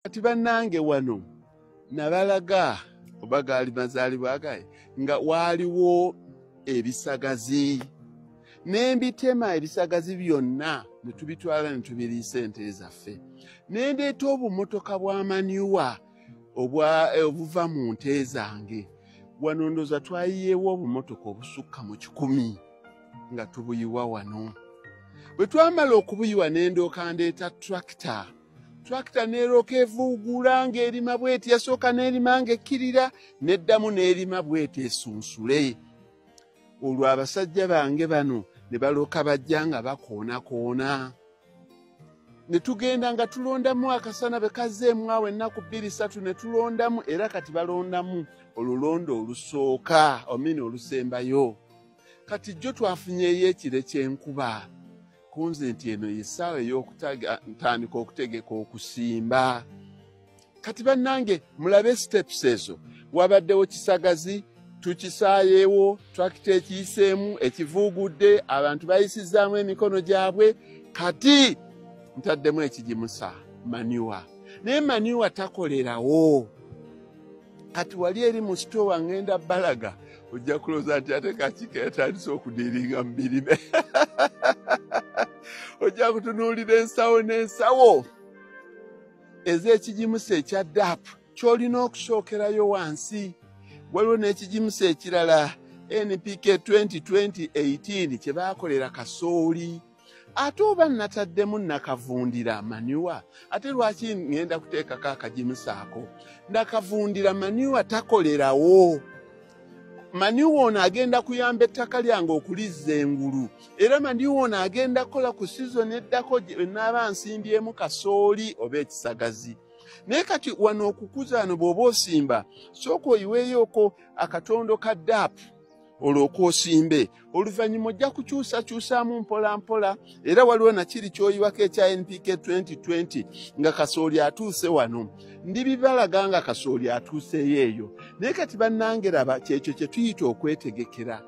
Kati bannange wano nabalaga oba gaali mazaalibwa gaye nga waaliwo ebisagazi, ne mbitema ebisagazi byonna ne tubitwala ne tubiriisa ente zaffe, ne ndeeta obumotoka bwa manure obuva mu nte zange. Wano ndooza twayiyeewo obumotoka obusukka mu 100 nga tubuyiwa wano. Bwe twamala okubuyiwa, ne ndooka ndeeta tractor. Tractor neerooka evuugula ng'erima bweti. Yasooka n'erima ng'ekkirira, n'eddamu n'erima bweti esunsule. Olwo abasajja bange bano ne balooka bajja nga bakoonakoona, ne tugenda nga tulondamu. Akasana bwe kazzeemu awo ennaku 2, 3, ne tulondamu. Era kati balondamu olulondo olusooka omini olusembayo. Kati jjo twafunyeeyo ekire ky'enkuba kunze nti eno yessaawa ey'okutandika okutegeka okusimba. Kati bannange, mulabe steps ezo. Wabaddewo kisagazi, tukisaayeewo, tractor ekiyiseemu, ekivuugudde, abantu bayisizaamu emikono gyabwe. Kati ntaddemu ekigimusa, manure, naye manure takolerawo. Kati wali eri mu sitowa ŋŋenda balaga, ojja kulowooza nti ate Kakiika yatandise okudiiringa mu birime. Ojja kutunuulira ensawo n'ensawo ez'ekigimusa ekya DAP ky'olina okusookerayo wansi. Waliwo n'ekigimusa ekirala, NPK 2020-18, kye baakolera kasooli. Ate oba nataddemu nakavundira manure, ate lwaki ŋŋenda kuteekako akagimusa ako? Nakavundira manure takolerawo. Manure ono agenda kuyamba ettaka lyange okulizza engulu, era manure ono agenda kukola ku sizoni eddako enaaba nsimbyemu kasooli oba ekisagazi. Naye kati wano okukuza wano, bw'oba osimba, sooka oyiweeyoko akatondo ka DAP, olwoka osimbe. Oluvannyuma ojja kukyusakyusaamu mpola mpola. Era waliwo nakiri kyoyiwako ekya NPK 2020 nga kasooli atuuse wano. Ndibibalaga nga kasooli atuuseyo eyo. Naye kati bannange, laba, kyekyo kye tuyita okwetegekera.